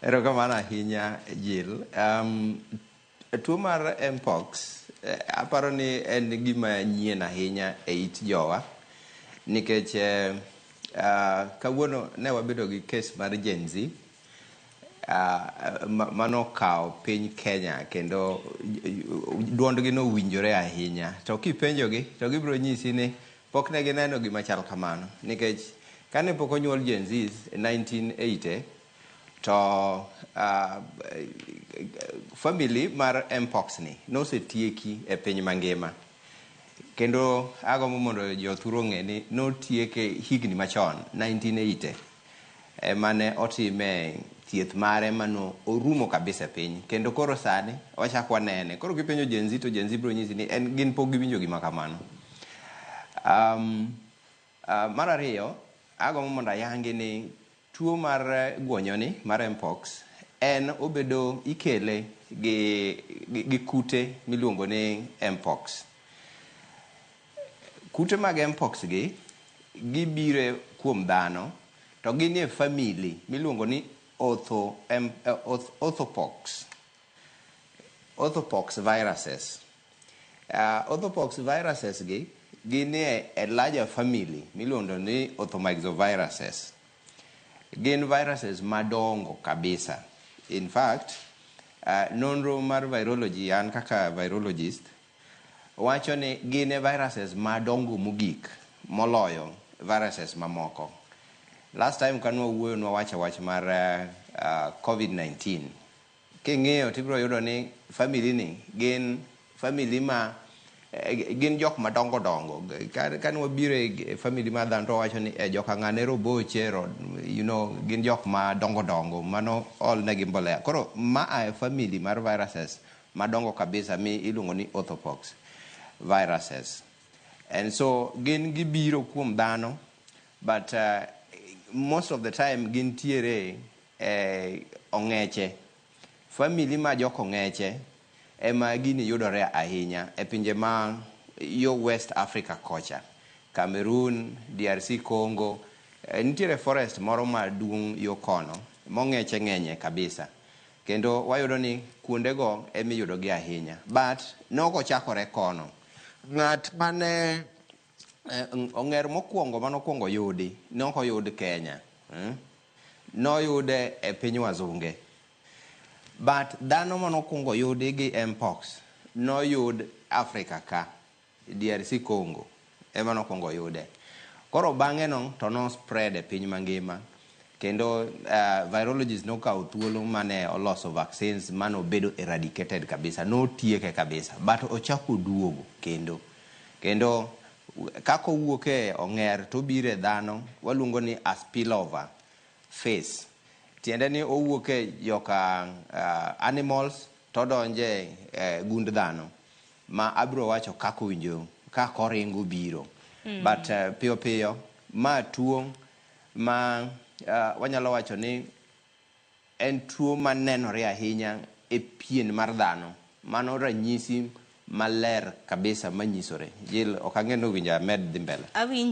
Erokamano ahinya, Jill. Tuo mar Mpox aparo ni en gima nyien ahinya e it jowa nikech kawuono ne wabedo gi case mar Gen Z manokawo piny Kenya kendo duondgi nowinjore ahinya. To kipenjogi to gibiro nyisi ni pok ne gineno gima chal kamano nikech kane pok onyuol Gen Zs e 1980 to family mar Mpox ni nosetieki e piny mangima. Kendo agombo mondo jothuru ong'e ni notieke higni machon 1980 ema ne otime thieth mare mano orumo kabisa e piny kendo koro sani wachak wanene. Koro kipenjo Gen Z to Gen Z biro nyisi ni en gin pok giwinjo gima kamano. Mar ariyo, agombo mondo ayangi ni tuo mar guonyo ni mar Mpox en obedo ikele gi kute miluongo ni Mpox. Kute mag Mpox gi gibiro kuom dhano to gin e family miluongo ni orthopox viruses. Orthopox viruses gi gin e larger family miluongo ni orthomyxoviruses. Gin viruses madongo kabisa. In fact, nonro mar virology, an kaka virologist, wacho ni gin e viruses madongo mogik moloyo viruses mamoko. Last time ka nwawuoyo nwawacho wach mar COVID-19. King'iyo tibiro yudo ni family ni gin family ma gin jok madongo dongo. Ka nwabiro e family mar dhano to wawacho ni joka ng'ane roboche, gin jok madongo dongo mano ol negi mbolea. Koro ma e family mar viruses madongo kabisa mi iluongo ni orthopox viruses. And so gin gibiro kuom dhano, but most of the time gintiere ong'eche. Family ma jok ong'eche ema gini yudore ahinya e pinje ma yo West Africa kocha. Cameroon, DRC Congo, nitiere forest moro maduong' yo kono mong'eche ng'enye kabisa. Kendo wayudo ni kuondego emiyudo gi ahinya. But nokochakore kono. Ng'at mane ong'er mokwongo manokwongo yudi ne ok oyud Kenya. Noyude e piny wazunge. But dhano manokwongo yudi gi Mpox noyud Africa ka, DRC Congo ema nokwongo yude. Koro bang'e no to no spread e piny mangima kendo virologist nokawo thuolo mane oloso vaccines manobedo eradicated kabisa, notieke kabisa, but ochako oduogo kendo. Kendo kaka owuok e ong'er to obiro e dhano waluongo ni a spillover phase. Tiende ni owuok e joka animals to odonje gund dhano ma abiro wacho kaka owinjo kaka oringo biro. But piyo piyo ma tuo ma wanyalo wacho ni en tuo manenore ahinya e pien mar dhano. Mano ranyisi maler kabisa manyisore. Jill, ok ang'e ni owinjo amed dhi mbele. Awinjo.